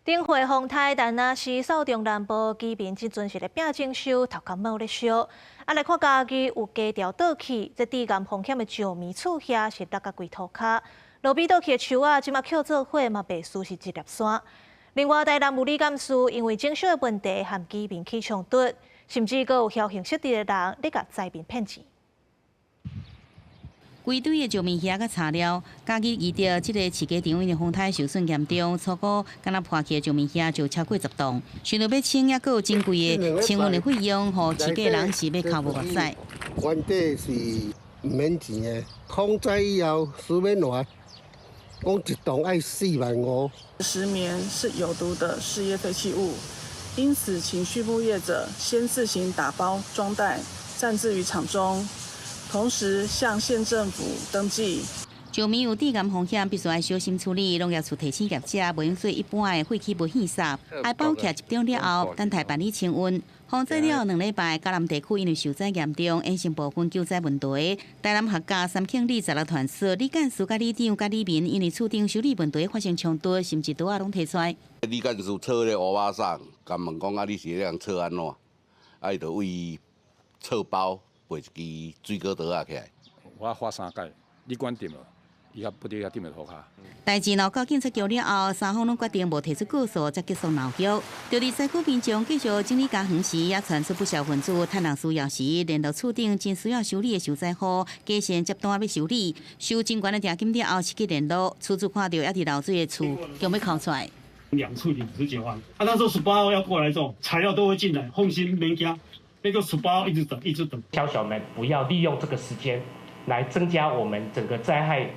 頂回風颱但若是掃中南部居民，這陣是咧拚整修，頭殼帽咧燒。啊，來看嘉義有街條倒去，這致癌風險的石棉厝遐是落甲規塗跤。路邊倒去的樹仔，這馬抾做伙嘛，袂輸是一粒山。另外，台南有里監事因為整修的問題，和居民起衝突，甚至閣有僥倖失智的人咧共災民騙錢。規堆的石棉瓦佮柴料，嘉義義德這個飼雞場因為風颱受損嚴重，初估敢若破去的石棉瓦就超過10棟，想著欲清，猶閣有真貴的清運的費用，予飼雞人是欲哭無目屎。原底是毋免錢的，風災以後四免偌，講一棟愛4萬5。石棉是有毒的事業廢棄物，因此請畜牧業者先自行打包裝袋，暫置於場中。同時向縣政府登記。石棉有致癌風險，必須愛小心處理。農業處提醒業者，袂用做一般的廢棄物棄撒，愛包起集中了後，等待辦理清運。風災了2禮拜，嘉南地區因為受災嚴重，衍生部分救災問題。台南客家三慶里16傳說，李幹事佮里長佮里民因為厝頂修理問題發生衝突，甚至刀仔攏提出來。李幹事吵咧烏巴桑，共問講啊，你是咧人吵按怎？啊，伊就為錯包。背一支水果刀仔起來。我發三擺，你管掂無？伊較不佇遐掂佇塗跤。代誌鬧到警察局了後，三方攏決定無提出告訴，才結束鬧劇。就佇災區民眾繼續整理家園時，也傳出不少分子趁人需要時，聯絡厝頂真需要修理的受災戶，加線接單欲修理，收真懸的定金了後失去聯絡，厝主看著猶佇漏水的厝，強欲哭出來。兩處59萬，啊，那時候18號要過來做，材料都會進來，放心免驚。那個18號一直等，一直等。小小們不要利用這個時間來增加我們整個災害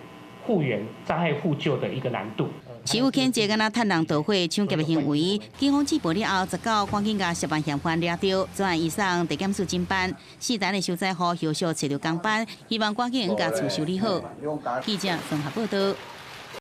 復原、災害復救的一個難度。市府譴責敢若趁人導火搶劫的行為，警方接報了後，19趕緊共涉案嫌犯抓著，專案移送地檢署偵辦。四單的受災戶後續揣著工班，希望趕緊共厝修理好。記者綜合報道。